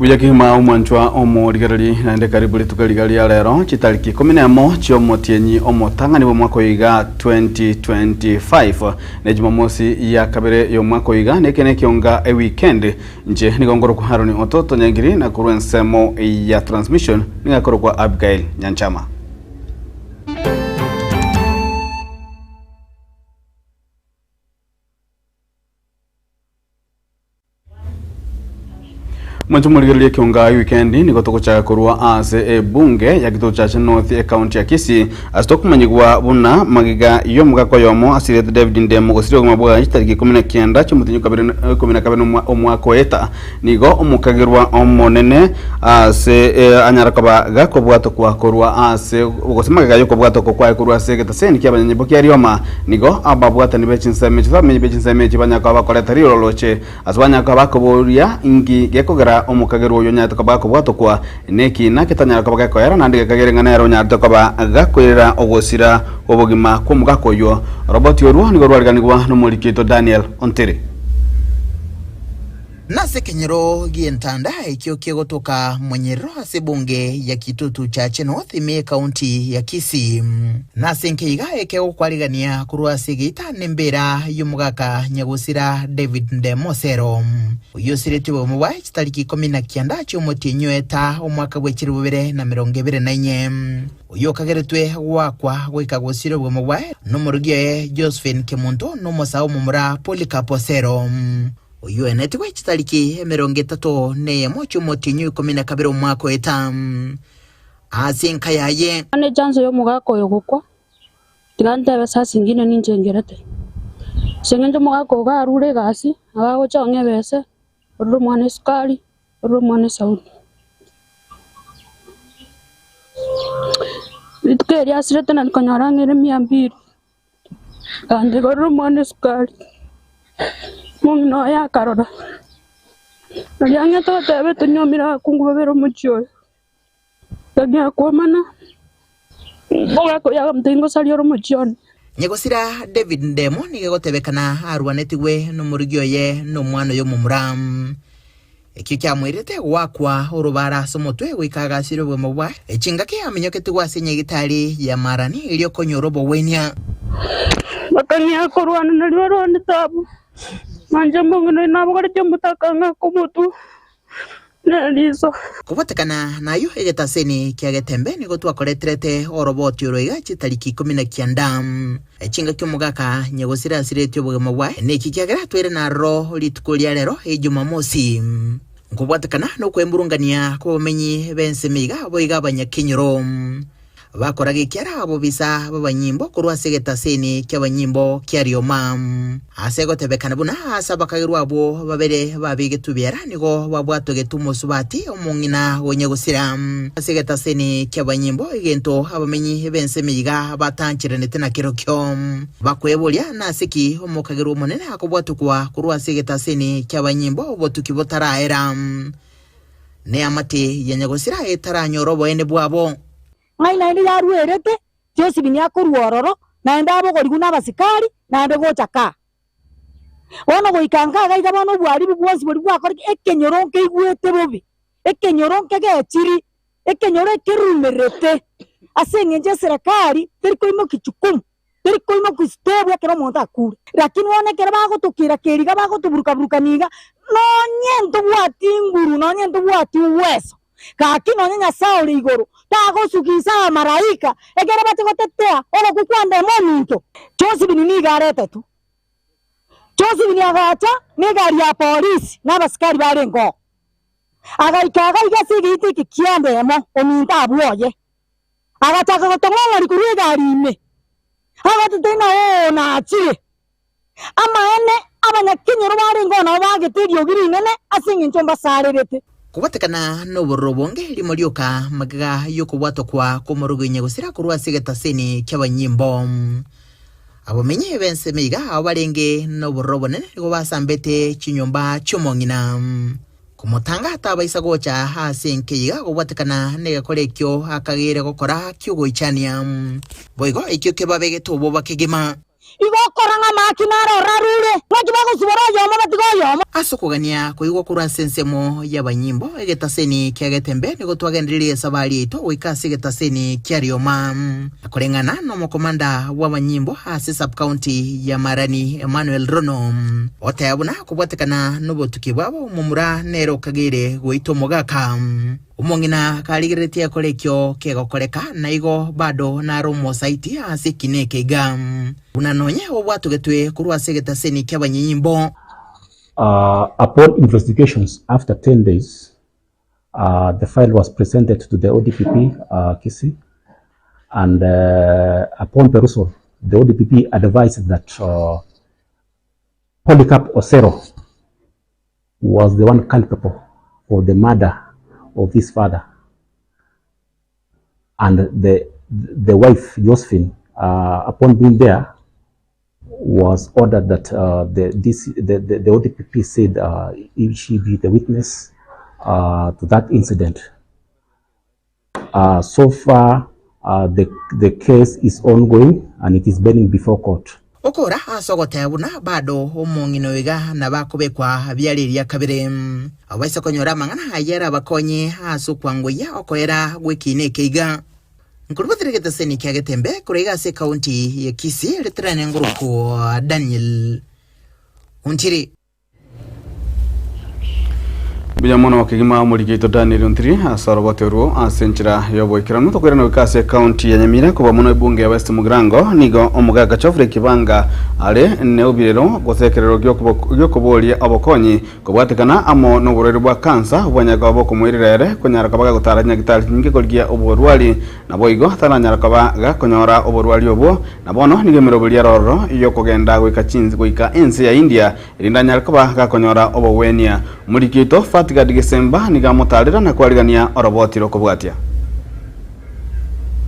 Buya kegima omwanchwa omorigereri naende karibu rituko riga ria rero chitariki ikomi nemo chiomotienyi omotang'ani bw'omwaka oyo iga 2025 ne jumamosi ya kabere y'omwaka oyo iga neke nekionga eweekend Inche nigo nkorokwa Haroni Ototo Nyangiri, na korwa ensemo ya transmission nigo akorokwa Abigail Nyanchama. Mwanche morigererie ekionga wikendi nigo togochaka korwa ase ebunge ya Kitutu Chache North ekaunti ya Kisii ase tokomanyigwa buna magega y'omogaka oyomo asirete David Ndemo gosiria obogima bwaye chitariki 19 chi'omotienyi kabere 12 omwaka oeta nigo omokagerwa omonene ase eh, anyara koba gakobwatokwa korwa ase gose magega y'okobwatokwa kwaye korwa ase egetaseni ki'abanyanyimbo kia Rioma nigo ababwatani be chinsemo echi abamenyi be chinsemo echi banyara koba bakoreta riroroche Ase banyare koba bakoboria, Inki gekogera omokagerwa oyo onyarete koba gakobwatokwa nekiina ketanyare koba gekoera, naende gekagere ng'a nere onyarete koba gakoirera ogosira obogima kw'omogaka oyio? Oroboti orwo nigo rwariganigwa nomoriki oito Daniel Ontiri. Nase ekenyoro gi'entanda ekio kegotoka monyerero ase ebunge ya Kitutu Chache North ime y'Ekaunti ya Kisii. Nase enkeiga ekegokwarigania korwa ase egeita nembeera y'omogaka nyagosira David Ndemo Osero, oyio osiretie obogima bwaye chitariki 19 chi'omotienyi o Eta omwaka bwe 2024, oyio okageretwe goakwa goika gosira obogima bwaye nomorogi oye Josephine Kemunto na omosae omomura Polycarp Osero, oyio oenetigwe chitariki 31 chi'omotienyi o 12 omwaka o Eta. Ase enka yaye. Bono echanso y'omogaka oyo gokwa, tiga ntebe saa zingine ninche ngerete. Ase eng'encho omogaka oyo karure egasi, nabo agocha ong'e ebese, orure omwana esukari, orure omwana esauni. Rituko erio asirete nari konyora ng'a ere mia mbili, naende igorere omwana esukari, omong'ina oye akarora, naria ang'ete goteba tonyuomire abakungu babere omochie oyo. Tang'ea kwomana, omogaka oyio akamotebia, Ngosaria ore omochie one. Nyagosira David Ndemo nigo egotebekana arwanetigwe nomorugi oye na omwana oye omomura. Ekio kiamoirete goakwa orobara ase omotwe goika agasire obogima bwaye. Chingaki aminyoketigwe ase enyagitari ya Marani erio konyora obogwenia. Bakang'ea korwana nario barwanete abwo, nainche omong'ina oyo nabogoretie omotaka ang'ake omotwe. Neriso. Kobwatekana nayio egetaseni kia Getembe nigo twakoreterete oroboti oro iga chitariki 19. Chingaki omogaka nyagosira asiretie obogima bwaye neki kiagera toire naroro rituko ria rero ejumamosi. Nkobwatekana nokwemurungania kw'abamenyi b'ensemo iga boigo abanyakenyoro. Bakora gekiara abobisa b'abanyimbo korwa ase egetaseni ki'abanyimbo kia rioma. Ase egotebekana buna aase abakagerwa abwo babere babegetwe biara nigo babwatogetwe omosubati omong'ina onye gosira. Ase egetaseni ki'abanyimbo egento abamenyi b'ensemo iga batancheranete nakerokio. Bakweboria nase ki omokagerwa omonene akobwatokwa korwa ase egetaseni ki'abanyimbo obotuki botaraera. Neamate ya nyagosira etaranyore oboene bwabo. Ng'ai naende yaruerete Josephine akorua ororo, naende abogorigwe nabasikari, naende gocha kaa. Bono goika nka iga iga bono obwaribu bwonsi boria bwakoreka, ekenyoro nkeigwete bobe, ekenyoro nkegechiri, ekenyoro ekerumerete ase eng'encho eserekari teri koimokia jukumu. Teri koimoka isiko ekero omonto akure. Lakini bono ekero bagotokera keri iga bagotoburuka-burukania iga, nonye ntobwati nguru, nonye ntobwati uweso, gaki nonye Nyasae ore igoro tagosugisa abamalaika ekero bache gotetea ogokwa kwa ndemo ominto. Josephine nigo aretetwe. Josephine agacha negari ya polisi na abasikari barenge oo. Agaika iga iga ase egeita eke kia ndemo ominto abwo oye. Agachaka gotong'ong'oria korwa egari ime, agatotebia ng'a oo nachire. Amaene, abanyakenyoro barengeo nabo baagete eriogi rinene ase engencho mbasarerete. Kobatekana nobororo obonge rimo rioka magega y'okobwatokwa kw'omorogo nyagosira korwa ase egetaseni ki'abanyimbo. Abamenyi b'ensemo iga abo barenge nobororo obonene nigo basambete chinyomba chi'omong'ina. Komotanga tabaisa gocha ase enka iga gobwatekana negekora ekio akageire gokora ki'ogoichania. Boigo ekio kebabegete oboba kegima. Igo okora ng'a amaki naro orarure, naki bagosibora oyomo batige oyomo. Ase okogania koigwa korwa ase ensemo y'abanyimbo, egetaseni kia Getembe nigo twagendereire esabari yaito goika ase egetaseni kia Rioma. Koreng'ana nomokomanda bw'abanyimbo ase sub-county ya Marani Emmanuel Rono, oteba buna kobwatekana nobotuki bwabo omomura nere okageire goita omogaka. Omong'ina karigereretie ekore ekio kegokoreka, na igo bado nare omosaiti ase ekina eke iga, buna nonye obwatogetwe korwa ase egetaseni ki'abanyanyimbo. Upon investigations after 10 days, the file was presented to the ODPP Kisii and upon perusal, the ODPP advised that Polycarp Osero was the one culpable for the murder of his father and the, the wife Josephine upon being there was ordered that the, DC, the, the, the ODPP said if she be the witness to that incident. So far the, the case is ongoing and it is pending before court. Okora ase ogoteba buna bado omong'ina oyo iga nabo akobekwa biara eria kabere. Abaise konyora amang'ana ayio arabakonye ase okwangoyia okoera gw'ekiina eke iga. Nkorubatera egetaseni kia Getembe korwa iga ase ekaunti ya Kisii riterane ngorokwo Daniel Ontiri. Mbuya mono kegima omoriki oito Daniel Ontiri ase orogote orwo ase enchera y'oboikeranu. Tokoirana goika ase ekaunti ya Nyamira koba mono ebunge ya West Mugirango nigo omogaka Geoffrey Kibanga are neobirero gose ekerero giokoboria obokonyi kobwatekana amo noborwaire bwa kansa obwanyara koba bokomoirera ere konyara koba gagotara chinyagitari chinyinge korigia oborwari Naboigo taranyara koba gakonyora oborwari obwo, na bono nigo emeroberi aroro y'okogenda goika chinse goika ense ya India, erinde anyare koba gakonyora obogwenia. Omoriki oito Fatgard Gesemba nigo amotaarera na kwarigania oroboti rw'okobwatia.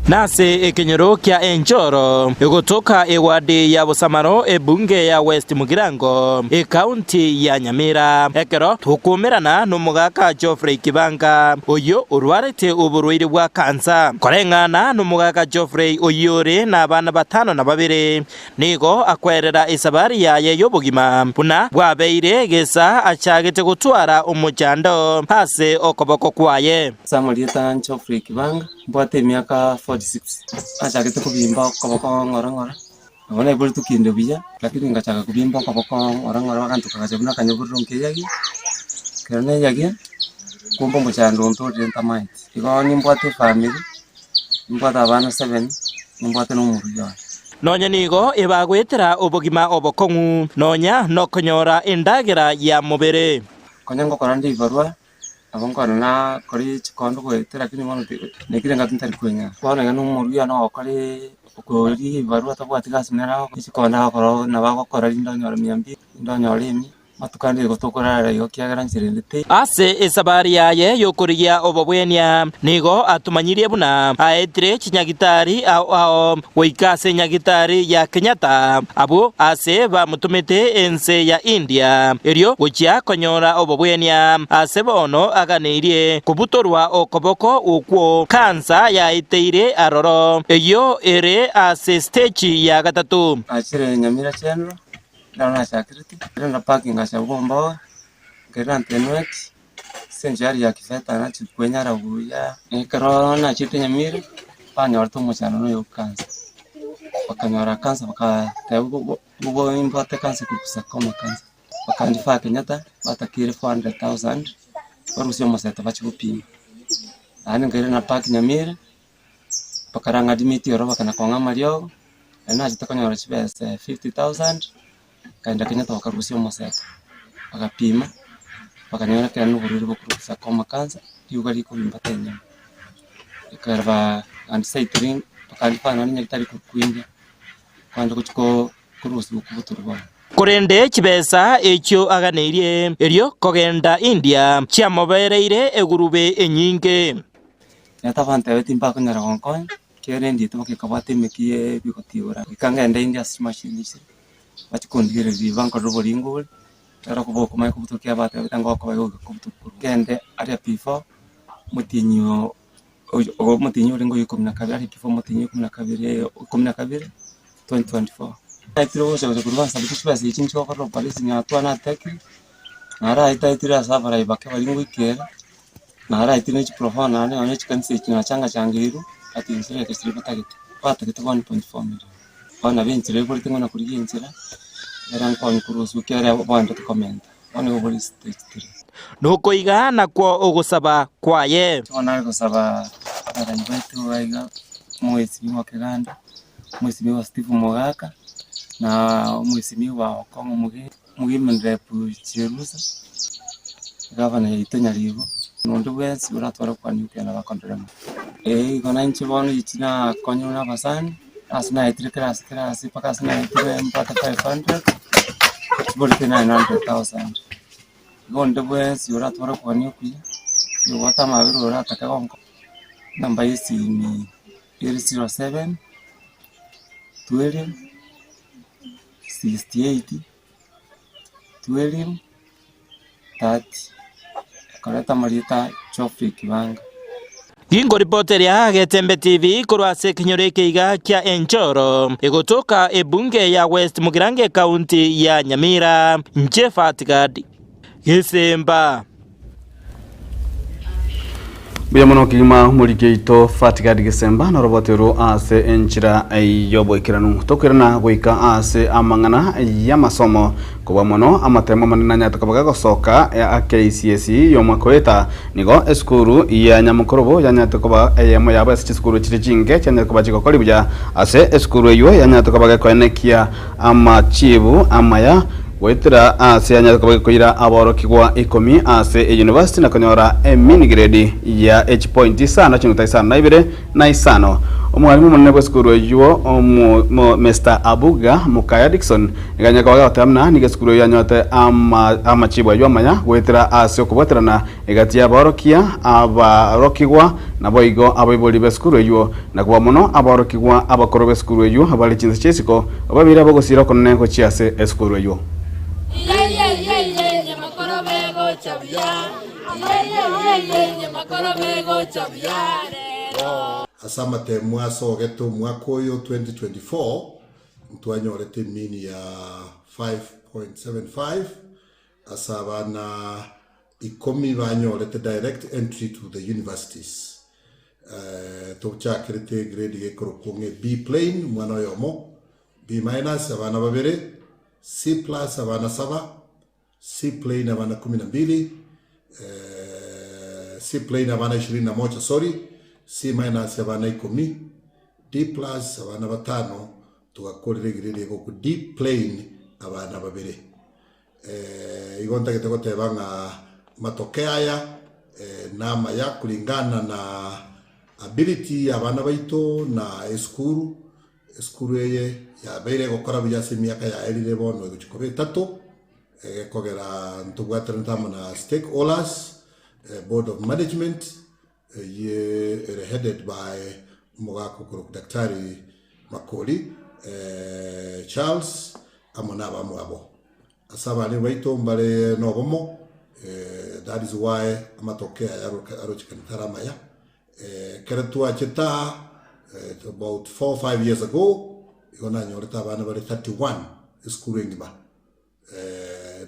Nase ekenyoro kia Enchoro, egotoka ewadi ya Bosamaro ebunge ya West Mugirango, ekaunti ya Nyamira, ekero tokoumerana nomogaka Geoffrey Kibanga, oyio orwarete oborwaire bwa kansa. Koreng'ana nomogaka Geoffrey oyio ore nabana batano na babere, nigo akwerera esabari yaye y'obogima buna bwabeire gesa achagete gotwara omochando ase okoboko kwaye. Ase amarieta Geoffrey Kibanga, mbwate emiaka 46, nachagete kobimba okoboko ng'ora ng'ora, nabo naiboretwe kinde buya, lakini ngachaka kobimba okoboko ng'ora ng'ora bagantoka gacha buna akanyabororo nkeyagie, ekero nayagia, kumbe omochando ontorire ntamaeti. Igo nimbwate efamiri, nimbwate abana seven, nimbwate na omoruya one. Nonya nigo ebagoetera obogima obokong'u, nonya nokonyora endagera ya mobere. Konya ngokora nde ebibarua, nabo nkorora nakora chikondo goeta lakini bono naikire engaki ntari kwenyara. Bono iga na omoruya one ogokora okorigia ebibarua tabwati gasi nere agokora, chikondo agokora nabo agokora rinde onyore mia mbili, rinde onyore emia. Amatuko ande nigo tokorara igo ekiagera nchera ende teiyo. Ase esabari yaye y'okorigia obobwenia nigo atomanyirie buna aetire chinyagitari ao ao goika ase enyagitari ya Kenyatta, abwo ase bamotomete ense ya India erio gochia konyora obobwenia. Ase bono aganeirie kobutorwa okoboko okwo kansa yaeteire aroro, eyio ere ase stage ya gatato. Nachire Nyamira General. Ekero nachakerete, ekero na parking ase abwo mboa, nkairana ntenweti, ase enchera aria ya kifeta nachia kwenyara buya. Ekero nachete Nyamira, banyorete omochando noyo o cancer, bakanyora cancer bakateba bo nimbwate cancer korwa sarcoma cancer, bakanrifaa Kenyatta, batakeire 400,000, barusie omoseto bachie gopima. Naende nkairana park Nyamira. Bakarang'a admit oro bakana kong'a amariogo, naende nachete konyora chibesa 50,000, nkaenda Kenyatta bakarusia omoseto, bagapima, bakanyora ekero na oborwaire bwa sarcoma cancer, riuga rikobimba tenyama. Ekero ba andisaitiri bakandifaa nonye nyagetari korwa India, kwande gochia koo korusiwa kobutorwa bono. Korende chibesa echio aganeirie erio kogenda India chiamobereire egurube enyinge. Nyasae abantebetie timbakonyara gonkonya, ekiagera endiete boka ekabwata emeki y'ebigotigora. Goika ngende inde ase chimashini echi, bachie kondigereria bankorere oboringo bore, ekero okoba okomanya kobutoka ekiagera batebete ngokoba igo goika kobutoka korwa. Ngende aria before omotienyi omotienyi orenge oyo ikomi na kabere aria before omotienyi o ikomi na kabere 2024. Naetire gocha gocha korwa bansabete chibesa echi inche gokorera operation atwo natekire, naraetaetire ase abarai bake baria ngoikera, naraetire ne chiproforma naende nonye chikanisa echi nachanga changeirwe, but inche reke chiria batagete, batagete 1.4 million. Bono nabo enchera eborete ng'a nakorigia enchera, ere nkonye korwa ase ekiagera bagenderete komenta, bono nigo bore stage three. Nokoiga nakwo ogosaba kwaye. Bono nare gosaba abarai baito iga iga, omwesimigwa Keganda, omwesimigwa Steve Mogaka, na omwesimigwa Okong'o Muge, Women Rep Cherusa, egavana yaito Nyaribo, na onde bwensi oratware okwania okogenda bakonderema. Ee igo nainche bono echi nakonyirwe na abasani, ase naetire kera ase kera ase mpaka ase naetire mbwate 500, chiborete 900,000. Igo onde bwensi oratware okogania okuya, oyobwate amabera oratake gonko, enamba ya esimi ere 07 12 68 12 30, ekoreta amarieta Geoffrey Kibanga. Ginkoripoteria Getembe TV korwa ase ekenyoro eke iga kia Enchoro, egotoka ebunge ya West Mugirango ekaunti ya Nyamira, inche Fatgad Gesemba. Mbuya mono kegima omoriki oito Fatgad Gesemba noroboti oru ase enchera y'oboikeranu. Tokoirana goika ase amang'ana y'amasomo kobua mono amatemo amanene anyarete koba gagosoka a KCSE y'omwaka oeta. Nigo esukuru ya Nyamokorobo yanyarete koba eyemo yabo ase chisukuru chiria chinke chianyarete koba chigokori buya ase esukuru eywo yanyarete koba gekoenekia amachibu amaya Goetera aase anyare koba gekoira aborokigwa ikomi ase eyunivasiti na konyora emean grade ya echipointi isano chinguta isano na ibere na isano. Omwalimu omonene bw'esukuru eywo omo Mister Abuga Mukaya Dickson nigo anyare koba gagoteba buna nigo esukuru eywo yanyorete ama amachibu aywo amaya goetera ase okobwaterana egati y'aborokia abarokigwa naboigo abaibori b'esukuru eywo na koba mono aborokigwa abakoro b'esukuru eywo abare chinse chi'isiko babeire ab'ogosiira okonene gochia ase esukuru eywo. Ase amatemo asogete omwaka oyo 2024, ntwanyorete emini ya 5.75 Ase abana ikomi banyorete direct entry to the universities. Tochakerete egrade gekorokwo ng'a B plain omwana oyomo, B minus abana babere, C plus abana saba, C plain abana kumi na mbili, C plain abana ishirini na moja sorry, C minus abana ikomi, D plus abana batano, togakorera egrade egokwa D plain abana babere. Igo ntagete goteba ng'a matokeo aya namaya kulingana na ability ya abana baito na esukuru, esukuru eye yabeire egokora buya ase emiaka yaerire bono egochia koba etato, egekogera ntobwateranete amo na stakeholders, board of management, Eyio ere headed by omogaka okorokwa Daktari Makori Charles amo na abamwabo. Ase abalimu baito mbare nobomo that is why amatoke aya arochekane tari amaya. Ekero twachete aa about 4 5 years ago igo nanyorete abana bare 31 esukuru engima.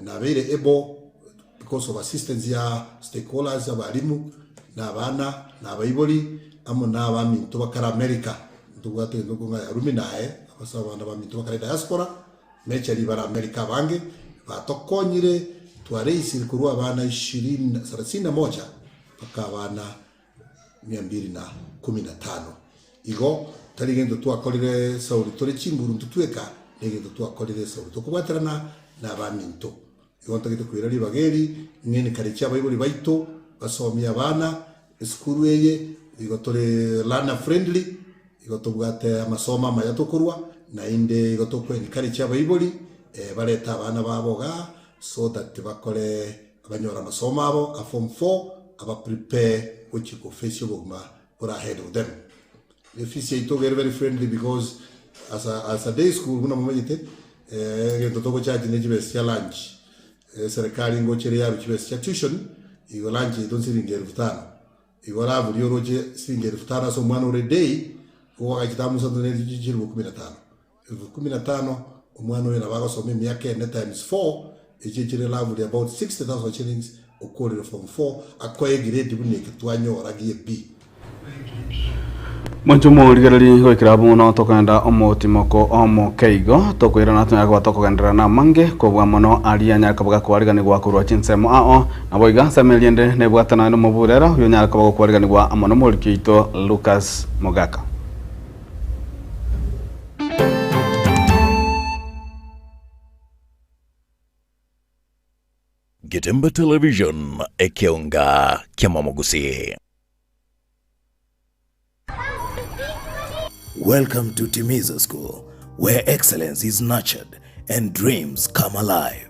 Nabeire able because of assistance ya stakeholders, abalimu, na abana, na abaibori, amo na abaminto bakare America. Ntobwate egento nko ng'a Yarumi naye, ase abana baminto bakare diaspora, mechari bare America abange, batokonyire twareisire korwa abana ishirini thelathini na moja mpaka abana mia mbili na kumi na tano. Igo tari gento twakorire Sauli tore chinguru intwe tweka, negento twakorire Sauli tokobwaterana nabaminto. Igo ntagete koira ribaga eri ng'a encourage abaibori baito basomie abana esukuru eye, igo tore learner friendly, igo tobwate amasomo amaya tokorwa, naende igo toko encourage abaibori barete abana babo igaa so that bakore Abanyore amasomo abo a form four aba prepare gochia ko face obogima bore ahead of them. Efees yaito iga ere very friendly because as a, as a day school buna momanyete egento togocharge ne chibesa chia lunch. Eserekari ngocha ere yarwa chibesa chia tuition, igo lunch yaito nsiringi elfu tano. Igo oraburie oroche siringi elfu tano ase omwana ore day, igo gwagachete amusanto ne chilifu kumi na tano. Elfu kumi na tano. Omwana oyo nabo agosoma emiaka ene times four, echio chire roughly about 60,000 shillings, okorire form four, akoe egrade buna eke twanyora gie B. Mwanche omorigereria goikera abwo mono tokogenda omotimoko omoke igo, tokoirana tonyare koba tokogenderera namange kobua mono aria anyare koba gakoariganigwa korwa chinsemo ao. Naboigo nsemo eria ende nebwatana nomoburera oyio onyare koba gokwariganigwa amo nomoriki oito Lucas Mogaka. Getembe Television, ekeonga ki'amamogusii. Welcome to Timiza School, where excellence is nurtured and dreams come alive.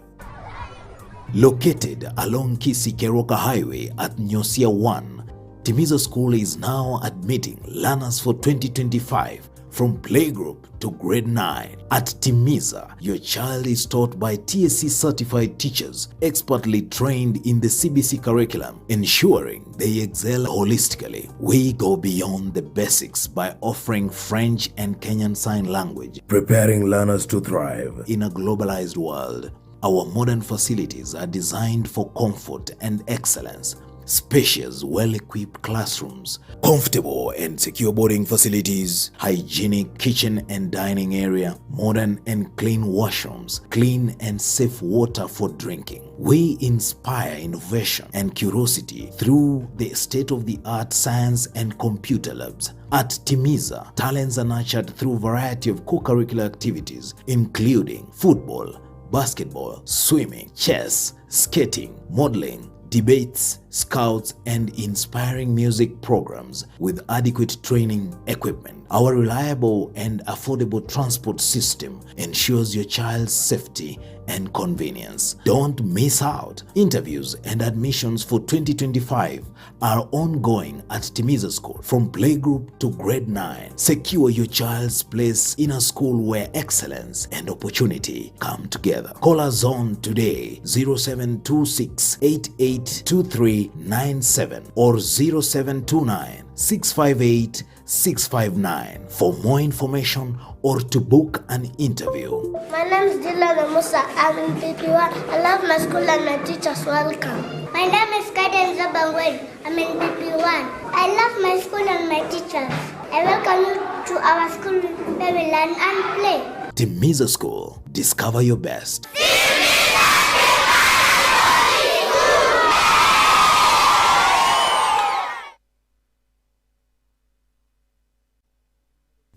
Located along Kisii Keroka Highway at Nyosia 1, Timiza School is now admitting learners for 2025 from playgroup to grade 9. At Timiza, your child is taught by TSC certified teachers expertly trained in the CBC curriculum, ensuring they excel holistically. We go beyond the basics by offering French and Kenyan Sign Language, preparing learners to thrive in a globalized world. Our modern facilities are designed for comfort and excellence. Spacious, well equipped classrooms, comfortable and secure boarding facilities, hygienic kitchen and dining area, modern and clean washrooms, clean and safe water for drinking. We inspire innovation and curiosity through the state of the art science and computer labs. At Timiza, talents are nurtured through variety of co-curricular activities including football, basketball, swimming, chess, skating, modeling, debates, scouts, and inspiring music programs with adequate training equipment. Our reliable and affordable transport system ensures your child's safety and convenience. Don't miss out. Interviews and admissions for 2025 are ongoing at Timiza School from playgroup to grade 9. Secure your child's place in a school where excellence and opportunity come together. Call us on today 0726 882397 or 0729 658 659 for more information or to book an interview. My name is Dylan Musa. I'm in PP1. I love my school and my teachers welcome. My name is Kaden Zabangwen. I'm in PP1. I love my school and my teachers. I welcome you to our school where we learn and play. Timiza School. Discover your best.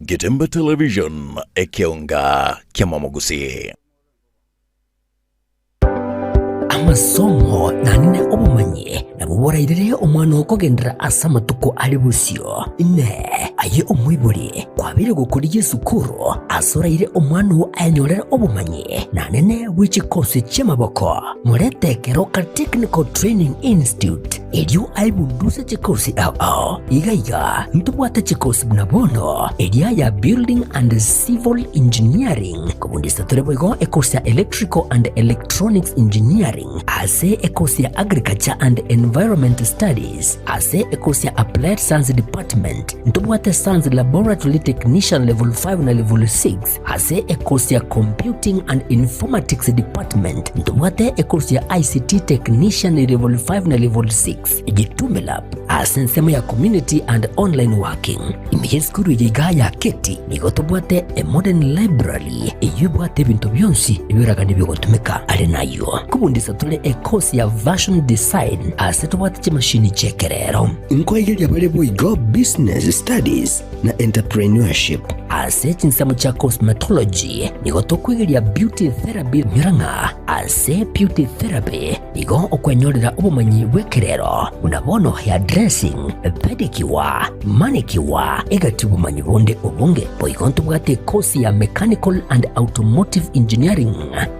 Getembe Television, ekeonga kiamamogusii. Amasomo nanene obomanyi nabwo borairere omwana oo kogenderera ase amatuko are bosio. Inee! Aye omoibori, kwabeire gokorigia esukuru ase oraire omwana oo ayenyorere obomanyi nanene bwe chikosi chi'amaboko? Morete Keroka Technical Training Institute erio aebunduse chikosi ao ao. Iga iga ntobwate chikosi buna bono eria ya Building and Civil Engineering, kobundisa tore boigo ekosi ya Electrical and Electronics Engineering, ase ekosi ya Agriculture and Environment Studies, ase ekosi ya Applied Science Department, ntobwate Science Laboratory Technician Level 5 na Level 6, Ase ekosi ya Computing and Informatics Department ntobwate ekosi ya ICT Technician Level 5 na Level 6, Jitume Lab ase ensemo ya Community and Online Working. Ime y'esukuru eye igaa ya Keti nigo tobwate a modern library eyio ebwate ebinto bionsi ebioraganie biogotumeka. Are nayio nkobundisa tore ekosi ya Fashion Design ase tobwate chimashini chi'ekerero. Nkoigeria bare boigo Business Studies na Entrepreneurship. Ase chinsemo chia cosmetology nigo tokwegeria beauty therapy nyora ng'a ase beauty therapy nigo okwenyorera obomanyi bw'ekerero buna bono hair dressing, pedicure, manicure egati obomanyi bonde obonge. Boigo ntobwate ekosi ya mechanical and automotive engineering.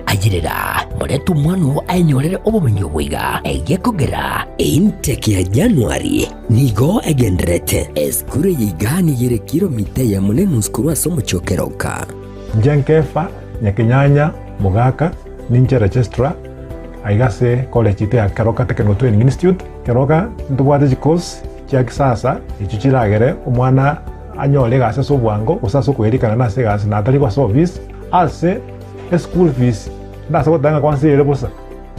Ayerera morete omwana oo aenyorere obomanyi obo iga egekogera Intake ya January Nigo egendererete. Esukuru eye iga nigo ere kilomita eyemo na enusu korwa ase omochie o Keroka. Inche Nkefa, Nyakenyanya, Mogaka, ninche registrar aiga ase college yaito ya Keroka Technical Training Institute. Keroka ntobwate chicourse chia kisasa echio chiragere omwana anyore egasi ase obwango gose ase okoerikana nase egasi na atari gosoa office ase. Eschool fees ndase goteba ng'a kwansa ere bosa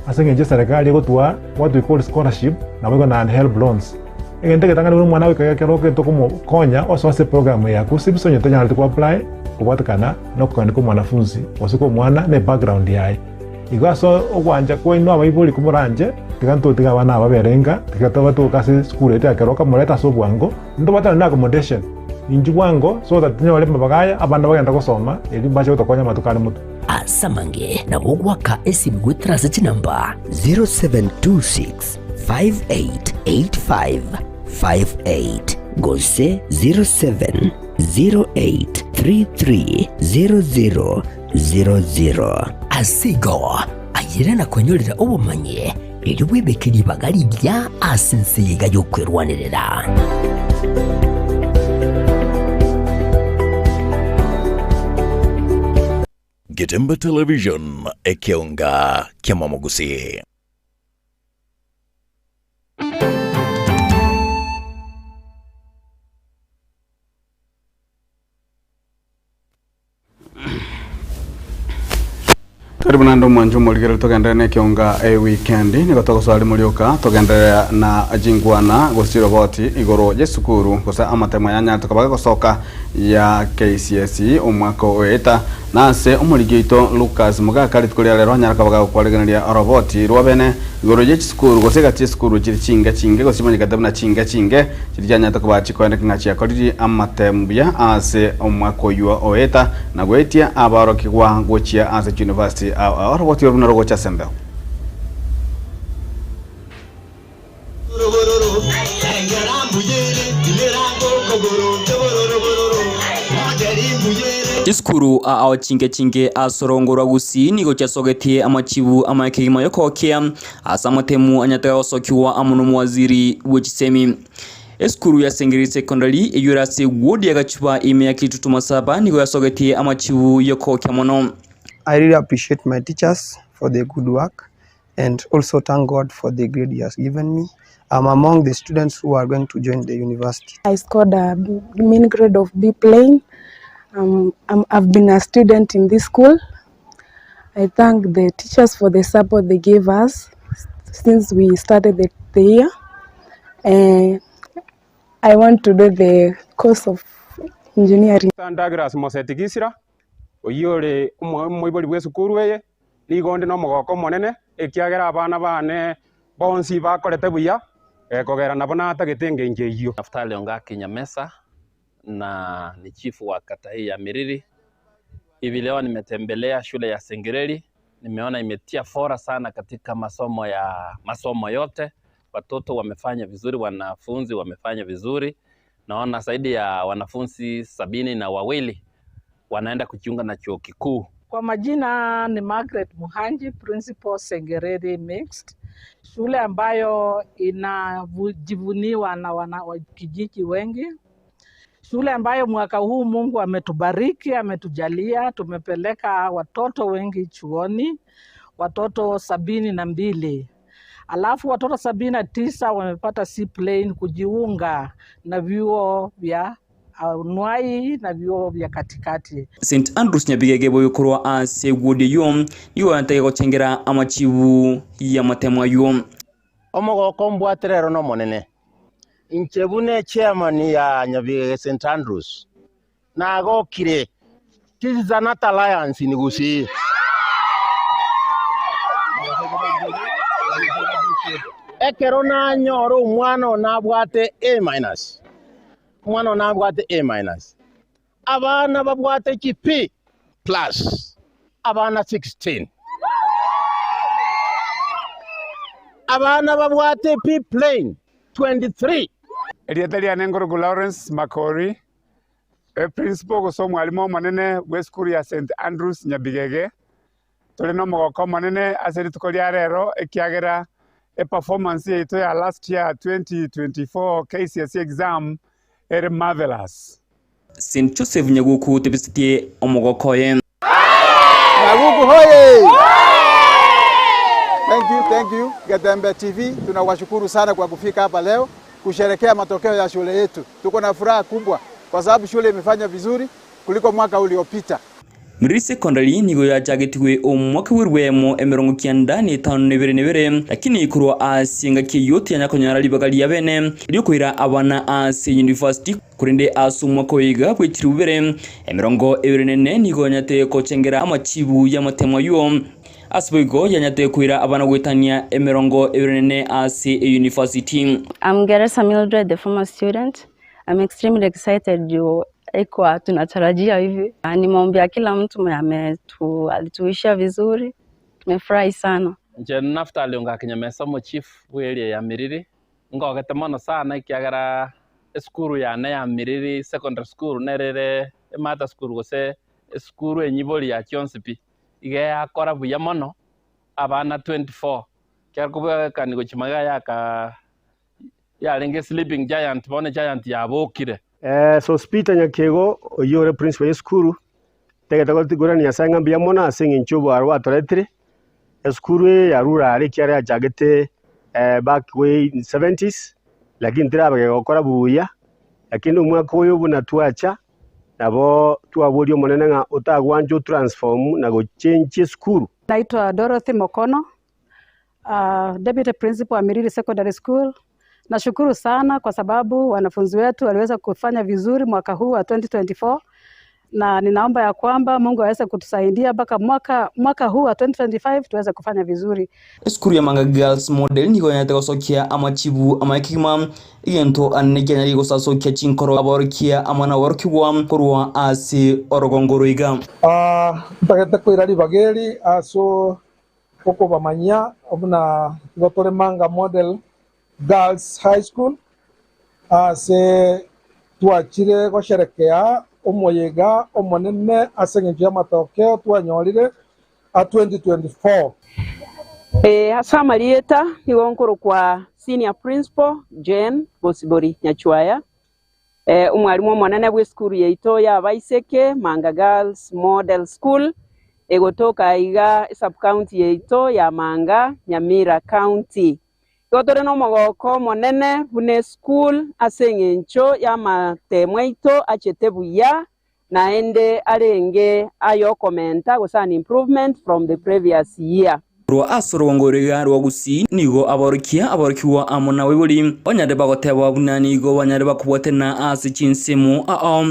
ase eng'encho eserekari egotoa what we call scholarship naboigo naende helb loans. Egento egetang'ani buna omwana goika ekero okogenda tokomokonya osoe ase eprogram ya KUCCPS onye tonyareti ko apply kobwatekana na okogenda kwa omwanafunzi gose kwa omwana na ebackground yaye. Igo ase ogwancha kwaino abaibori komoranche, tiga ntotige abana aba babere inka, tiga tobatoke ase esukuru yaito ya keroka morete ase obwango, ntobwatane na accommodation inchuo bwango so that tonyore amabaga aya abana bagende gosoma erio mbache gotokonya amatuko are motwe. Ase amange nabo ogoaka esimi goetera ase chinamba 0726 5885 58 gose 0708 3300 00. Ase igo, ayere na kwenyorera obomanyi, erio bwebeke ribaga rigiya ase ense eye iga y'okwerwanerera. Getembe Television, ekeonga ki'amamogusii. Karibu naende omwancho omorigereria togenderere na ekionga e weekend nigo togosoa rimo rioka togenderere na chingwana gose chiroboti igoro y'esukuru gose amatemo yanyarete koba gegosoka ya KCSE omwaka oeta na ase omorigi oito Lucas Mogaka rituko ria rero anyare koba gagokwaregeneria oroboti rwa bene igoro ye chisukuru gose egati y'esukuru chiri chinga chinge gose chimanyekete buna chinga chinge Chiria chianyarete koba chikoendeka ng'a chiakorire amatemu buya ase omwaka oyio oeta, na goetia aborokigwa gochia ase chiuniversity ao ao oroboti oru narogocha ase embeo. Chisukuru ao chinke chinke ase orongo rwa Gusii nigo chiasogetie amachibu amaya kegima y'okogokia Ase amatemu anyatega gosokigwa amo nomowaziri bwe chisemi. Esukuru ya Sengeri Secondary eyio ere ase ward ya Gachuba ime ya Kitutu Masaba nigo yasogetie amachibu y'okogokia mono. I really appreciate my teachers for their good work and also thank God for the grade he has given me. I'm among the students who are going to join the university. I scored a mean grade of B plain. I'm, I've been a student in this school. I thank the teachers for the support they gave us since we started the, the year. I want to do the course of engineering. Douglas Moseti Gisira, oyio ore omoibori bw'esukuru eye, nigo onde nomogoko omonene, ekiagera abana bane bonsi bakorete buya, kogera nabo natagete engencho eyio. Naftali Ongaki Nyamesa na ni chifu wa kata hii ya Miriri. Hivi leo nimetembelea shule ya Sengereri, nimeona imetia fora sana katika masomo ya masomo yote. Watoto wamefanya vizuri, wanafunzi wamefanya vizuri. Naona zaidi ya wanafunzi 72 wanaenda kujiunga na chuo kikuu. Kwa majina ni Margaret Muhanji, Principal Sengereri Mixed, shule ambayo inajivuniwa na wana wa kijiji wengi, shule ambayo mwaka huu Mungu ametubariki, ametujalia, tumepeleka watoto wengi chuoni, watoto 72 alafu watoto 79 wamepata C plane kujiunga na vyuo vya anuai na vyuo vya katikati. St Andrews Nyabigege boyokorwa ase ward eyio nigo yantege gochengera amachibu y'amatemo ayio. Omogoko mbwate rero nomonene, inche buna echairman ya Nyabigege St Andrews nagokire. This is an alliance in Gusii. Ekero nanyora omwana one abwate A minus, omwana one abwate A minus, abana babwate chi P plus, abana 16. Abana babwate P plain 23. Erieta riane nkorokwa Lawrence Makori, eprinciple gose omwalimu omonene bw'esukuru ya St Andrews Nyabigege. Tore nomogoko omonene ase rituko ria rero ekiagera eperformance yaito ya last year 2024 KCSE exam ere marvelous. St Joseph Nyaguku tebisetie omogoko oye. Nyaguku hoye! Thank you, thank you. Getembe TV tunawashukuru sana kwa kufika hapa leo kusherekea matokeo ya shule yetu. Tuko na furaha kubwa kwa sababu shule imefanya vizuri kuliko mwaka uliopita. Miriri Secondary nigo yachagetigwe omwaka bw'erwemo 95 na ebere na ebere, lakini korwa ase engaki eyio tiyanya konyora ribaga ria bene riokoira abana ase university, korende ase omwaka oyo iga bw'echiribu bibere 24 nigo yanyate gochengera amachibu y'amatemo ayio. Ase boigo yanyate koira abana goetania 24 ase eyunifasiti. I'm Geresa Mildred, the former student. I'm extremely excited juu haikuwa tunatarajia hivi. Ni maombi ya kila mtu mwenye ametu alituishia vizuri. Tumefurahi sana. Inche Naftali Ongaki Nyamesa omochief bw'earea ya Miriri, ngogete mono sana ekiagera esukuru yane ya Miriri Secondary School nere ere emata school gose esukuru enyibori ya chionsi pi, iga yakora buya mono abana 24, ekero kobwekani gochia magega yaka yarenge sleeping giant bono egiant yabokire. Sospeter Nyakego oyio ore principal y'esukuru, tagete gotigorania Nyasae ng'a mbuya mono ase eng'encho y'oboaro bwatoretire, esukuru eye yarure are ekiagera yachagete back way in seventies, lakini terabage gokora buya, lakini omwaka oyo buna twacha, nabo twaboria Omonene ng'a otagwancha otransform na gochenchia esukuru. Naitwa Dorothy Mokono, Deputy Principal wa Miriri Secondary School. Nashukuru sana kwa sababu wanafunzi wetu waliweza kufanya vizuri mwaka huu wa 2024 na ninaomba ya kwamba Mungu aweze kutusaidia mpaka mwaka, mwaka huu wa 2025 tuweze kufanya vizuri. Esukuru ya Manga Girls Model nigo yanyarete gosokia amachibu amaya kegima, egento anene kianyarire gosasokia chinkoro aborokia amo naborokigwa korwa ase orogongo roiga. Ntagete koira ribaga eri ase okobamanyia buna igo tore Manga Model Girls High School ase twachire gosherekea omoyega omonene ase engencho y'amatokeo twanyorire a 2024. Ase amarieta nigo nkorokwa Senior Principal Jane Bosibori Nyachwaya, Omwalimu omonene bw'esukuru yaito y'abaiseke, Manga Girls Model School, egotoka aiga esub-county yaito ya Manga, Nyamira County. Igo tore nomogoko omonene buna eschool ase eng'encho y'amatemo aito achete buya naende arenge ayokomenta gose an improvement from the previous year. Korwa ase orogongo roiga rwa Gusii nigo aborokia, aborokigwa amo nabaibori banyare bagoteba buna nigo banyare bakobwatana ase chinsemo ao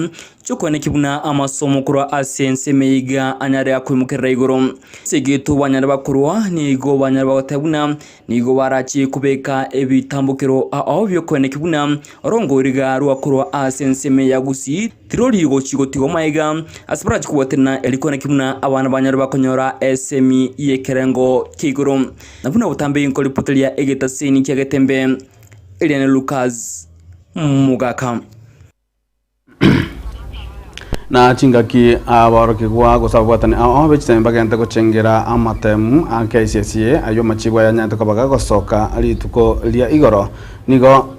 chi'okoenekia buna amasomo korwa ase ensemo eye iga anyare akoimokerera igoro. Ase egeto banyare bakorwa nigo banyare bagoteba buna nigo barachie kobeka ebitambokero ao bi'okoenekia buna orogongo roiga rwa korwa ase ensemo eye ya Gusii Tirori gochia gotigwa magega ase barachie kobwaterana erio kweneki buna abana banyare bakonyora esemi y'ekerengo kia igoro. Na buna botambe inkoripoteria egetaseni kia Getembe, eria ne Lucas Mogaka. Na chingaki aborokigwa gose ababwatani ao be chisemi bagente gochengera amatemu a KCSE ayio amachibu ayanyarete koba gagosoka rituko ria igoro nigo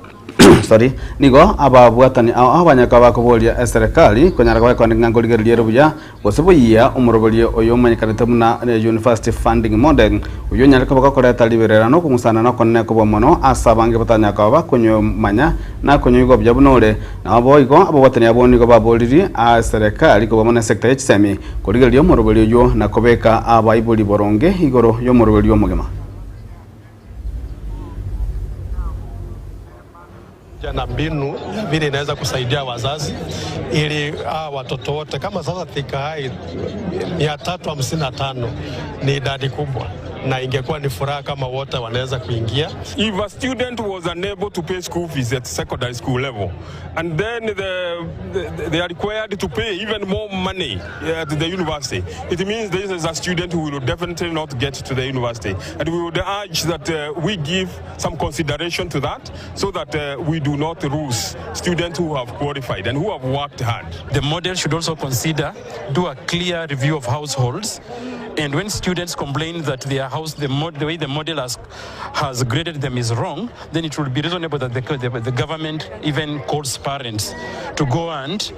Sorry, nigo ababwatani ao abanyaka bakoboria eserekari konyara goekora ng'a nkorigereria ere buya gose boyia omoroberio oyo omanyekanete buna University Funding Model oyio onyare koba gokoreta riberera na okong'usana na okonene kobua mono ase abange batanyara koba bakonyomanya na konyoigwa buya buna ore. Nabo boigo ababwatani abwo nigo baboririe eserekari kobua mono esector ye chisemi korigereria omoroberio oyio na kobeka abaibori boronge igoro y'omoroberio omogima. Na mbinu ya vile inaweza kusaidia wazazi ili hawa watoto wote kama sasa Thika High 355 ni idadi kubwa, na ingekuwa ni furaha kama wote wanaweza kuingia. If a student was unable to pay school fees at secondary school level, and then they are required to pay even more money at the university, it means this is a student who will definitely not get to the university. And we would urge that we give some consideration to that so that we do not lose students who have qualified and who have worked hard. The model should also consider, do a clear review of households, and when students complain that their house, the, mod, the way the model has, has graded them is wrong, then it would be reasonable that the, the, the government even calls parents to go and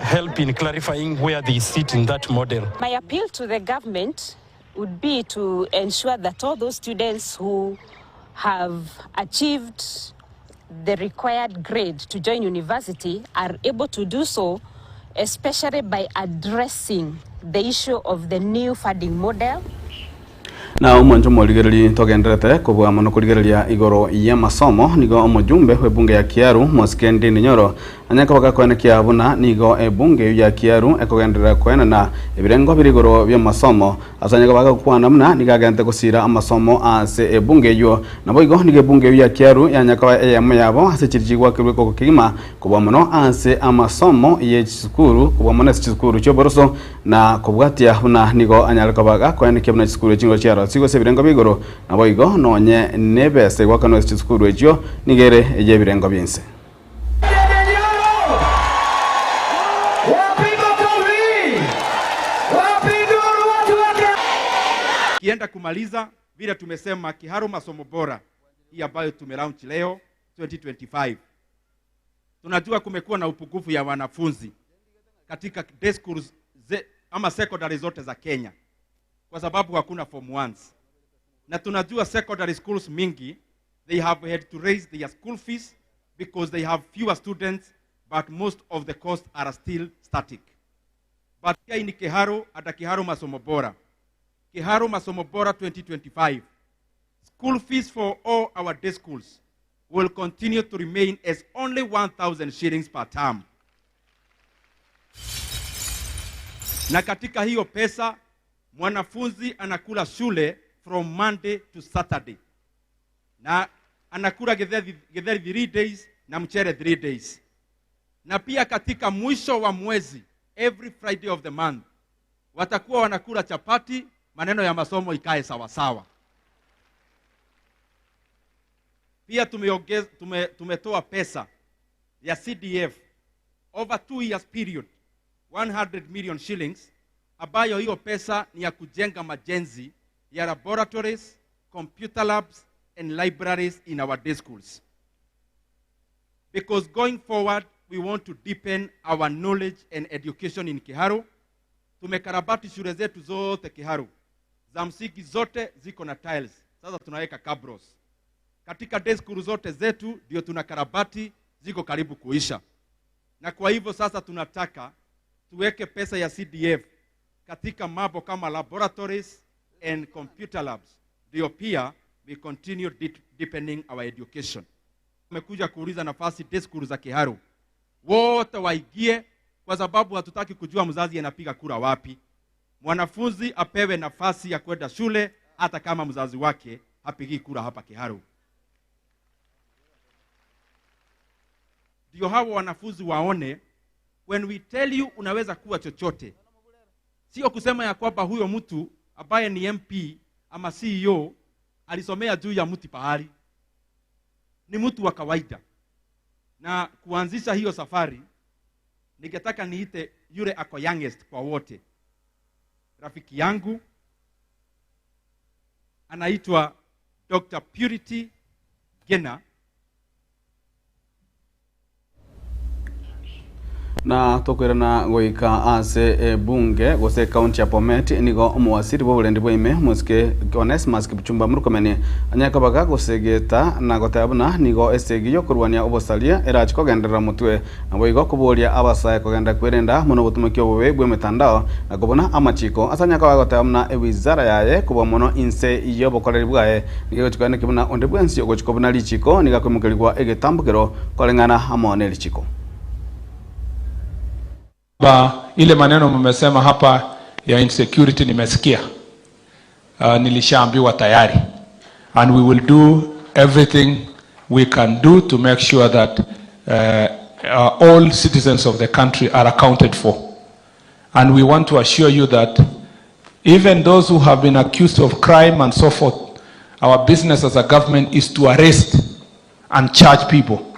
help in clarifying where they sit in that model. My appeal to the government would be to ensure that all those students who have achieved the required grade to join university are able to do so especially by addressing the issue of the new funding model. Na omwancho omorigereria togendererete kobua mono korigereria igoro y'amasomo, nigo omojumbe bw'ebunge ya Kiaru, Mosike Ndindi Nyoro, anyare koba gakoenekia buna nigo ebunge eyio ya Kiaru ekogenderera koenana ebirengo bire igoro bi'amasomo. Ase anyare koba gagokwana buna nigo agente gosiira amasomo ase ebunge eyio. Naboigo nigo ebunge eyio ya Kiaru yanyare koba eyemo yabo ase chiria chigwakerwa ekoko kegima kobua mono ase amasomo ye chisukuru, kobua mono ase chisukuru chi'oboroso, na kobwatia buna nigo anyare koba gakoenekia buna chisukuru echi nigo chiarosigwe ase ebirengo bia igoro, naboigo nonye nebesa egoakanwa ase chisukuru echio nigo ere ey'ebirengo bi'ense. Kienda kumaliza vile tumesema Kiharu masomo bora hii ambayo tumelaunch leo 2025. Tunajua kumekuwa na upungufu ya wanafunzi katika day schools ze, ama secondary zote za Kenya kwa sababu hakuna form ones, na tunajua secondary schools mingi they have had to raise their school fees because they have fewer students but most of the costs are still static. But hii ni Kiharu ata Kiharu masomo bora. Kiharu masomo bora 2025. School fees for all our day schools will continue to remain as only 1,000 shillings per term. Na katika hiyo pesa mwanafunzi anakula shule from Monday to Saturday, na anakula githeri, githeri 3 days na mchere 3 days, na pia katika mwisho wa mwezi every Friday of the month watakuwa wanakula chapati, maneno ya masomo ikae sawasawa. Pia tumeongeza, tume, tumetoa pesa ya CDF over two years period 100 million shillings, ambayo hiyo pesa ni ya kujenga majenzi ya laboratories, computer labs and libraries in our day schools. Because going forward we want to deepen our knowledge and education in Kiharu. Tumekarabati shule zetu zote Kiharu, za msingi zote ziko na tiles, sasa tunaweka cabros katika day school zote zetu ndio tunakarabati, ziko karibu kuisha. Na kwa hivyo sasa tunataka tuweke pesa ya CDF katika mambo kama laboratories and computer labs, ndio pia we continue deepening our education. Tumekuja kuuliza nafasi day school za Kiharu wote waingie, kwa sababu hatutaki kujua mzazi anapiga kura wapi. Mwanafunzi apewe nafasi ya kwenda shule hata kama mzazi wake hapigii kura hapa Kiharu. Ndio hawa wanafunzi waone, when we tell you unaweza kuwa chochote, sio kusema ya kwamba huyo mtu ambaye ni MP ama CEO alisomea juu ya mti pahali. Ni mtu wa kawaida. Na kuanzisha hiyo safari, ningetaka niite yule ako youngest kwa wote, rafiki yangu anaitwa Dr. Purity Gena. Na tokoirana goika ase ebunge gose ekaunti ya Bomet nigo omowasiri bw'oborendi bwa ime omosike Onesmus Kipchumba Murkomen anyare koba gagosegeta na goteba buna nigo esegi y'okorwania obosaria erache kogenderera motwe naboigo koboria abasae kogenda kwerenda mono obotomeki obobe bw'emetandao na kobuna amachiko ase anyare koba gagoteba buna ewizara yaye kobua mono inse y'obokoreri bwaye nigo egochi koenekia buna onde bwensi ogochi kobuna richiko nigo akoimokerigwa egetambokero koreng'ana amo nerichiko. Ba, ile maneno mmesema hapa ya insecurity nimesikia. Nilishaambiwa tayari and we will do everything we can do to make sure that all citizens of the country are accounted for. And we want to assure you that even those who have been accused of crime and so forth, our business as a government is to arrest and charge people.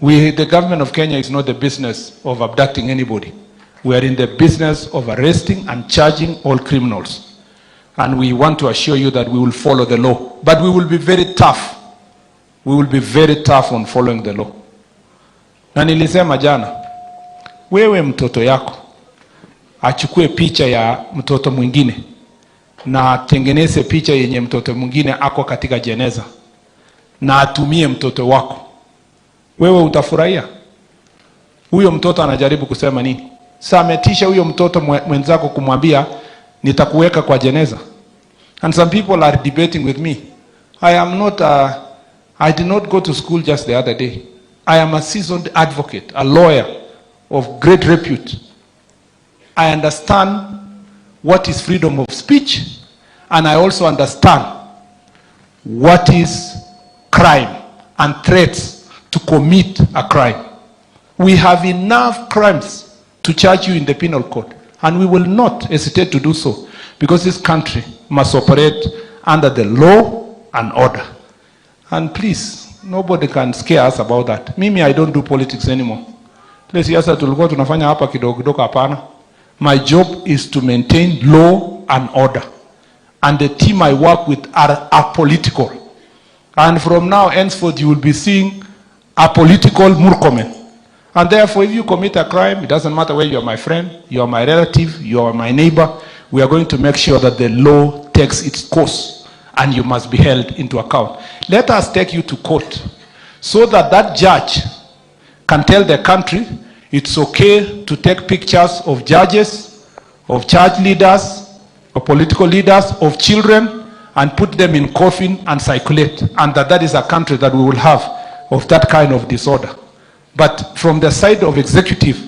The government of Kenya is not the business of abducting anybody. We are in the business of arresting and charging all criminals. And we want to assure you that we will follow the law. But we will be very tough. We will be very tough on following the law. Na nilisema jana, wewe mtoto yako achukue picha ya mtoto mwingine na atengeneze picha yenye mtoto mwingine ako katika jeneza na atumie mtoto wako, wewe utafurahia? Huyo mtoto anajaribu kusema nini? Sa ametisha huyo mtoto mwenzako kumwambia nitakuweka kwa jeneza. And some people are debating with me. I am not a, I did not go to school just the other day. I am a seasoned advocate, a lawyer of great repute. I understand what is freedom of speech, and I also understand what is crime and threats to commit a crime. We have enough crimes to charge you in the penal code, and we will not hesitate to do so, because this country must operate under the law and order. And please, nobody can scare us about that. Mimi, I don't do politics anymore. Ile siasa tulikuwa tunafanya hapa kidogo kidogo, hapana. My job is to maintain law and order. And the team I work with are apolitical. And from now henceforth, you will be seeing apolitical Murkomen. And therefore, if you commit a crime, it doesn't matter whether you are my friend, you are my relative, you are my neighbor, we are going to make sure that the law takes its course and you must be held into account. Let us take you to court so that that judge can tell the country it's okay to take pictures of judges, of church leaders, of political leaders, of children, and put them in coffin and circulate, and that that is a country that we will have of that kind of disorder. But from the side of executive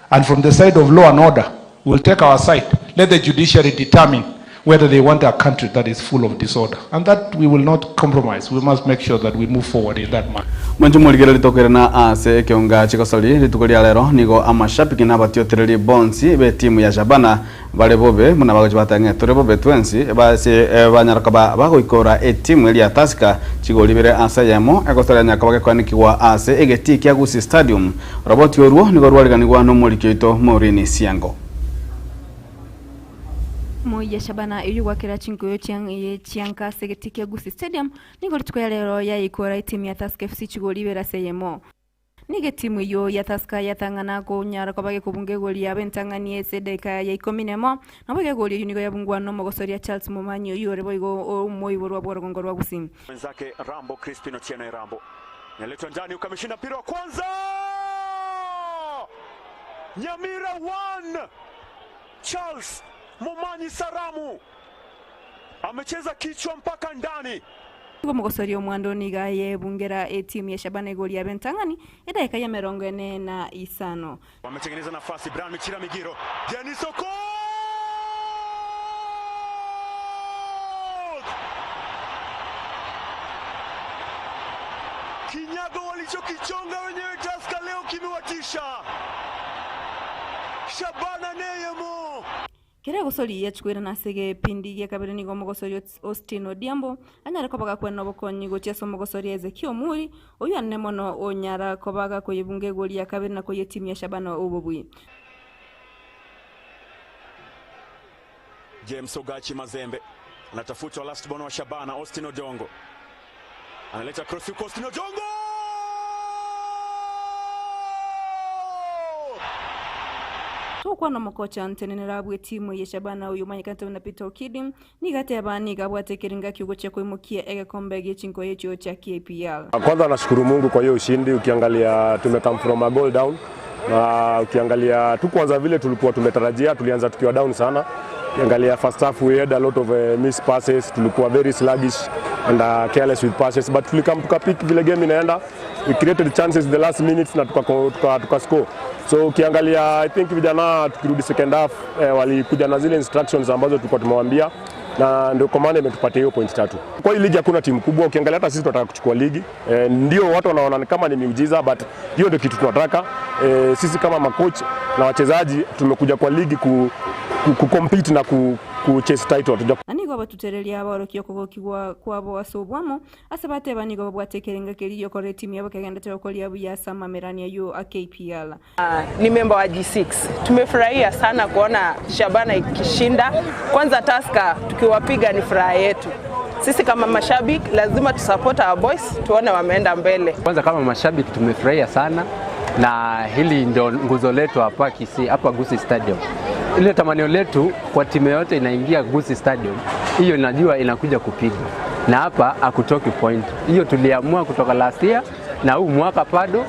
and from the side of law and order, we'll take our side. Let the judiciary determine whether they want a country that is full of disorder. And that we will not compromise. We must make sure that we move forward in that manner. Mwancho muligere litokere na ase ekionga chikosori rituko ria rero nigo amashabiki n'abatiotereri bonsi be timu ya Shabana bare bobe muna bagochi batang'e tore bobe twensi base banyaraka ba bagoikora etimu eria Tusker chigori bere ase yemo egosora nyaka bagekwanikigwa ase egeti kia Gusii Stadium. Roboti orwo nigo rwariganigwa n'omoriki oito Maureen Siango. Moiya Shabana eyo gwakera chinkoyo chianka ase kia Gusii Stadium nigo rituko ya rero yaikora etimu ya Tusker FC chigori ibere ase eyemo. Nigo etimu eyo ya Tusker yatang'ana konyara koba gekobunga egori yabo entang'ani ase edakika ya 11 nabo egori eyo nigo yabungwa na omogosoria Charles Momanyi oyo ore boigo omoiborwa bwa orogongo rwa Gusii. Mwenzake Rambo Crispin Otieno Rambo. Naletwa ndani ukameshinda mpira wa kwanza. Nyamira 1. Charles Momanyi Saramu amecheza kichwa mpaka ndani. Nigo omogosoria omwando niga yebungera etimu ya Shabana egori yabo entang'ani edakika ya 45. Wametengeneza nafasi Brian Michira Migiro. Dennis Okoth! Kinyago walichokichonga wenyewe Tusker leo kimewatisha. Shabana Neyemo. Kere gosori yachukwira nasege pindi gia kabere nigo omogosori Austin Odiambo anyare kobaga kwena obokonyi gochia ase omogosori Ezekiel Muri oyo ane mono onyara kobaga koyebunga egori ya kabere na koye timu ya Shabana obobui. James Ogachi Mazembe anatafutwa last born wa Shabana. Austin Odongo analeta cross huko, Austin Odongo Tokwana omokocha ntenenera bwe timu ya Shabana oyo manyekante na Peter Okidi nigateba nigabwate kiringa kiugo cha kuimukia egekombe gechinko yecho cha KPL. Kwanza nashukuru Mungu kwa hiyo ushindi. Ukiangalia tumecome from a goal down, na ukiangalia tu kwanza vile tulikuwa tumetarajia, tulianza tukiwa down sana. Ukiangalia first half we had a lot of missed passes, tulikuwa very sluggish and careless with passes, but tulikam tukapick vile game inaenda. We created chances the last minutes na tuka score. So ukiangalia I think vijana tukirudi second half walikuja na zile instructions ambazo tulikuwa tumewaambia, na ndio kwa maana imetupatia hiyo point 3. Kwa hii ligi hakuna timu kubwa, ukiangalia hata sisi tunataka kuchukua ligi. Ndio watu wanaona kama ni miujiza, but hiyo ndio kitu tunataka. Sisi kama makocha na wachezaji tumekuja kwa ligi ku compete na ku chase title. Na nigo batutereria abarokio kogokigwa kwabo ase obwamo ase bateba nigo babwate ekerenga keria okore timu yabo kegendete okoria buya ase amamerania yo a KPL. Ni member wa G6. Tumefurahia sana kuona Shabana ikishinda. Kwanza Tusker tukiwapiga ni furaha yetu. Sisi kama mashabiki lazima tusupport our boys, tuone wameenda mbele. Kwanza kama mashabiki tumefurahia sana, na hili ndio nguzo letu hapa Kisii, hapa Gusii Stadium. Ile tamanio letu kwa timu yote inaingia Gusii Stadium, hiyo najua inakuja kupigwa. Na hapa hakutoki point. Hiyo tuliamua kutoka last year, na huu mwaka bado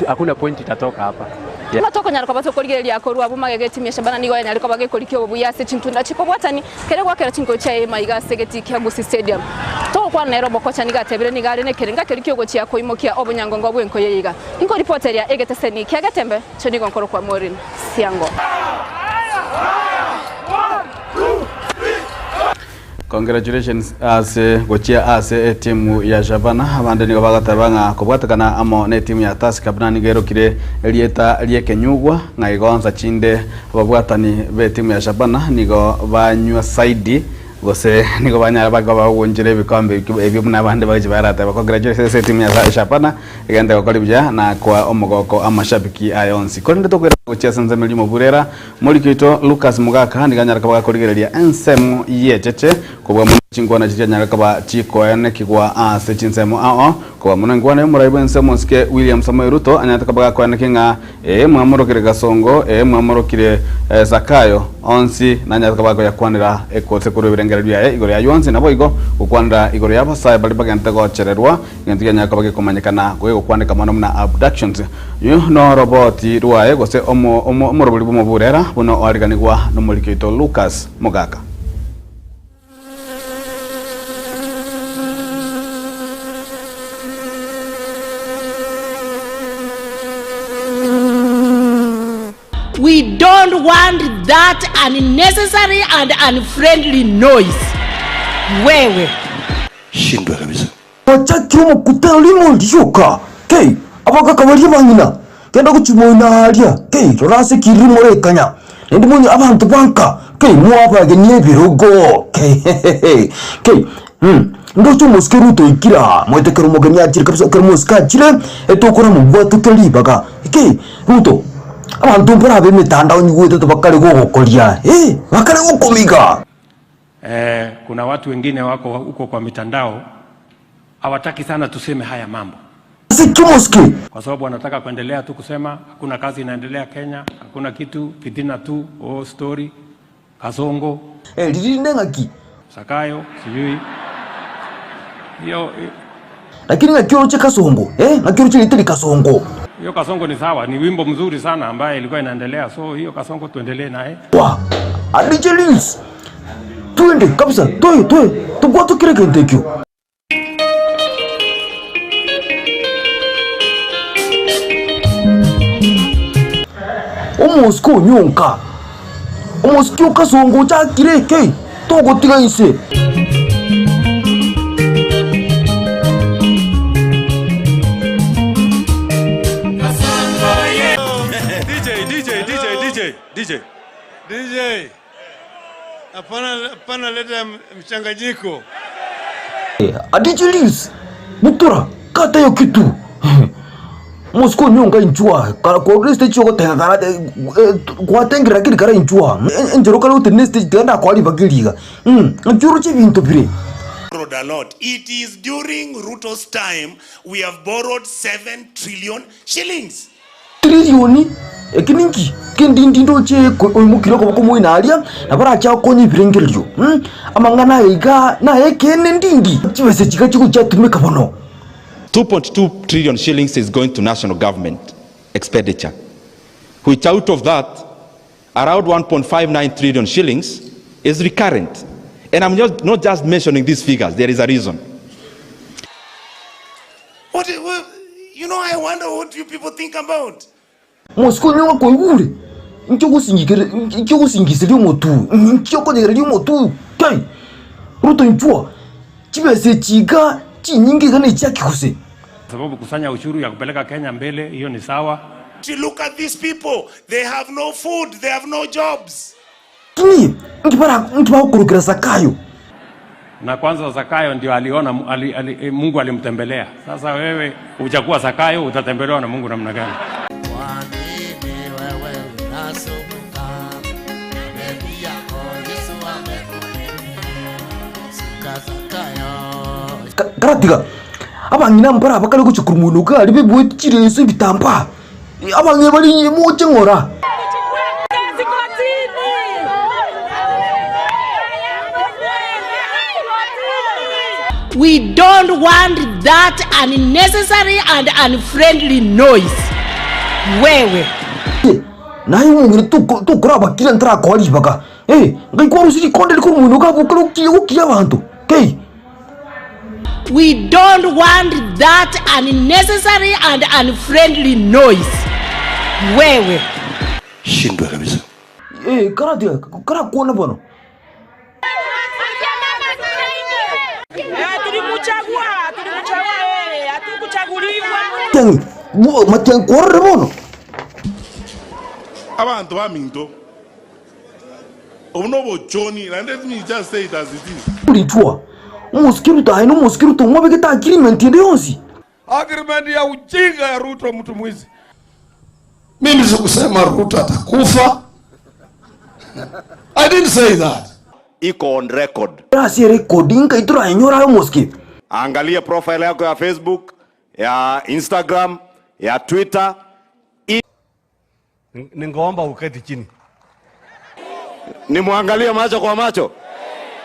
hakuna point itatoka hapa. Buna tokonyara koba tokorigereria korwa abwo magega etimu ya Shabana nigo yanyare koba gekorikia obobuya ase chintunda chikobwatani kere gwakera chinkoyo chiaye maiga ase egetii kia Gusii Stadium. Togokwana nere omokocha nigo atebire nigo are nekerenga keria kiogochia koimokia obonyangongo bw'enkoyo eye iga. Inkoripoteria egeteseni kia Getembe, inche nigo nkorokwa Maureen Siango. Congratulations ase gochia ase etimu ya Shabana. Abande nigo bagoteba ng'a kobwatekana amo netimu ya Tusker buna nigo erokire erieta riekenyugwa ng'a igo nsa chinde ababwatani betimu ya Shabana nigo banywa saidi gose nigo banyara bakoba bagogunchera ebikombe ebio buna abande bagochia barateba. Congratulations ase etimu ya Shabana egente gokora buya na koa omogoko amashabiki aye onsi. Korende tokoirana gochia ase ensemo eria omoburera Omoriki oito Lucas Mogaka nigo anyare koba gakorigereria ensemo y'echeche kobua mono chinkwana chiria chianyare koba chikoenekigwa ase chinsemo ao kobua mono enkwana y'omorai bw'ense omosike William Samoei Ruto anyarete koba gakoenekia ng'a ee mwamorokire Gasongo ee mwamorokire Zakayo onsi nanyarete koba gakoyakwanera gose korwa ebirengererio biaye igoro y'ayio onsi naboigo gokwanera igoro y'abasae baria bagenderete gochererwa Egento kianyare koba gekomanyekana gegokwaneka mono buna abductions. Oyio noroboti rwaye gose omorobori bw'omoburera buna oariganigwa nomoriki oito Lucas Mogaka. We don't want that unnecessary and unfriendly noise. Wewe. Shindwe kabisa. Gochakire omokutano rimo rioka, kei, abagaka baria ba ng'ina, genda gochia moino aaria, kei, rora ase ki rimo rekanya, naende monywe abanto ba nka, kei, mwabagenie ebirogo, kei, kei, mm, ndoche omosike Ruto oikire aa, moete ekero omogeni achire kabisa, ekero omosike achire, etokora mobwatoke ribaga, kei, Ruto, abanto mbarabe emetandao nyigwete tobakare gogokoria, eh, bakare gokomiga. Eh, kuna watu wengine wako huko kwa mitandao hawataki sana tuseme haya mambo Ase ki omosike? kwa sababu wanataka kuendelea tu kusema hakuna kazi inaendelea Kenya, hakuna kitu, fitina tu, oh story, Kasongo, Eh, riria rinde ng'aki? Sakayo, sijui hiyo Lakini ng'aki oroche Kasongo? Eh, ng'aki oroche riteri Kasongo? hiyo Kasongo ni sawa, ni wimbo mzuri sana ambaye ilikuwa inaendelea, so hiyo Kasongo tuendelee naye. Wa, DJ Lins, twende kabisa, toe toe, tobwate kera egento ekio. Omosike onyonka, omosike o Kasongo ochakire kei, togotiga inse. DJ, DJ, DJ, DJ, DJ. DJ. Hapana, hapana leta mchanganyiko. DJ Lils, butora, kata hiyo kitu. Mosiko onyonka inchwa, kara korwa stage ogotega kara gwatengera lakini kara inchwa. Enchera okare gotenena estage tiga ndakoa ribaga eri iga. Naki oroche ebinto bire. Borrowed a lot. It is during Ruto's time we have borrowed 7 trillion shillings. Trilioni, eki ninki? Kendindi ndoche oimokire okoboko moino aria, na barache akonye ebirengererio. Amang'ana aya iga nayekeene ndindi, chibesa echi iga chigochiatumeka bono. 2.2 trillion shillings is going to national government expenditure, which out of that, around 1.59 trillion shillings is recurrent. And I'm just, not just mentioning these figures, there is a reason. What, what, you know, I wonder what you people think about. Mosike onye gwakoigure, inki ogosingiseria omotu, inki okonyegereria omotu? Kai! Ruto inchwa, chibesa echi iga chinyinge iga nechiaki gose? Sababu kusanya ushuru ya kupeleka Kenya mbele, hiyo ni sawa. To look at these people, they have no food, they have no jobs. Lakini inki bara inki bagokorokera Zakayo? Na kwanza Zakayo ndio aliona ali, ali, Mungu alimtembelea. Sasa wewe hujakuwa Zakayo, utatembelewa na Mungu namna gani? Karatiga abang'ina mbare abakare gochia korwa moino aria beboetie chireso ebitambaa, abang'ina baria moche ng'ora. We don't want that unnecessary and unfriendly noise. Wewe. Naye omong'ina toko tokorabakira ntarakoa ribaga, eh, ngai kwarusia rikonde rikorwa omoino iga abwo ekero okiya gokiya abanto, kei. We don't want that unnecessary and unfriendly noise. Wewe. Shindwe kabisa. Eh, karatiga karakwane bono. Tulimuchagua, tulimuchagua yeye, hatukuchaguliwa. Matiang'i, bo- Matiang'i kwarorire bono? Abanto baminto, obo nobochoni, naende let me just say it as it is. Richwa, omosike Ruto aye nomosike Ruto omwabegete agreement ende yonsi. Agreement ya ujinga ya Ruto mtu mwizi. Mimi sikusema Ruto atakufa. I didn't say that. Iko on record. Ase erekodi nkai torayenyore aye omosike. Angalia profile yako ya Facebook, ya Instagram, ya Twitter. Ningeomba uketi chini. Nimwangalie macho kwa macho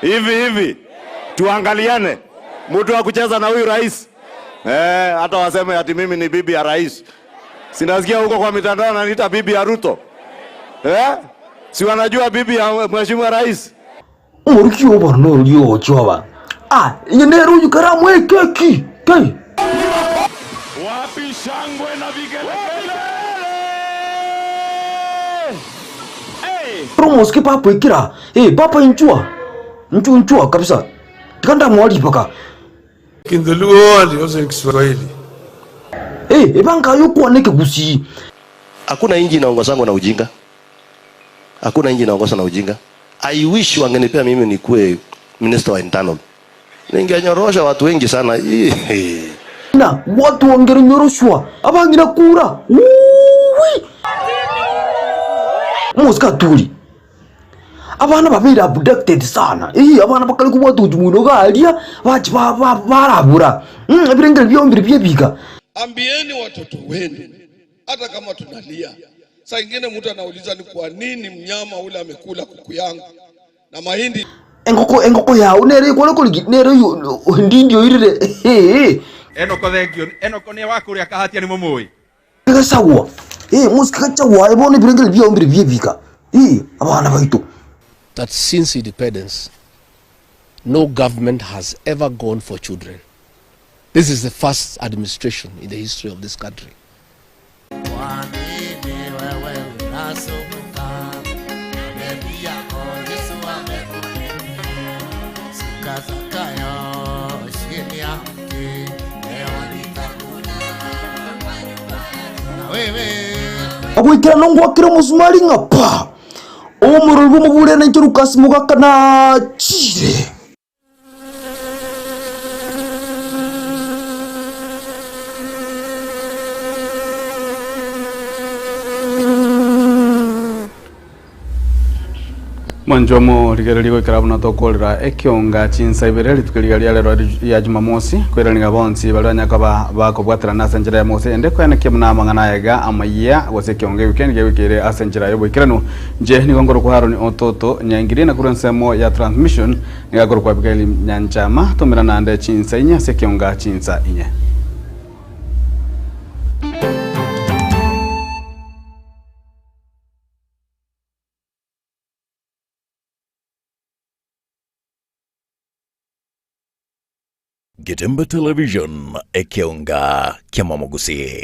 hivi hivi, tuangaliane. Mtu wa kucheza na huyu rais eh, hata waseme ati mimi ni bibi ya rais. Sinasikia huko kwa mitandao ananiita bibi ya Ruto eh? Si wanajua bibi ya mheshimiwa rais. Omorokia oo bono noria ogochia oba, Ah, inye nere oyio karamoe ekeki, kei. Wapi shangwe na vigelegele? Omosike papa ekera, eh, papa inchwa, inchwa inchwa kabisa, tiga ndamoa ribaka. In the Luo and also in Kiswahili. Eh, ebanga yokwana ekegusii. Hakuna inji inaongozangwa na ujinga. Hakuna inji inaongozwa na ujinga. I wish wangenipea mimi nikuwe minister wa internal. Ningenyorosha watu wengi sana. Hii. Na watu wangerenyoroshwa abang'ina kura wuwi omosike aturi abana babeire abducted sana eh, abana bakare kobwata ochi moino iga aria bachi ba- ba- barabura ebirengeri biao mbiri biebiga. Ambieni watoto wenu, hata kama tunalia saa ingine mtu anauliza ni kwa nini mnyama ule amekula kuku yangu na mahindi. Engoko engoko yao nere ekware korigi nere oyo ndindi oirire eh. Enoko thengio, Enoko nĩ wa kũrĩa kahatia nĩ mũmũĩ. Gachagua eh mosike Gachagua aye bono ebirengeri biao mbiri biebiga eh abana baito. That since independence, no government has ever gone for children. This is the first administration in the history of this country. Agoikera nongwakere omosumari ng'a pa! Omorori bw'omobure nainche Lucas Mogaka nachire. Mwanchomo rigereria goikera buna tokorera ekionga chinsa ibere rituko riga ria rero ria Jumamosi koiraniga bonsi baria banyaka bakobwaterana ase enchera ya mose ende koenekia buna amang'ana ayega amayia gose ekionga ewikendi gewikire ase enchera ya oboikeranu nche nigo ngorokwa Haron Ototo Nyaingiri na korwa ensemo ya transmission niga korokwa Abigail Nyanchama tomera nande chinsa inye ase ekionga chinsa inye. Getembe Television, Ekionga, Kiamamogusi.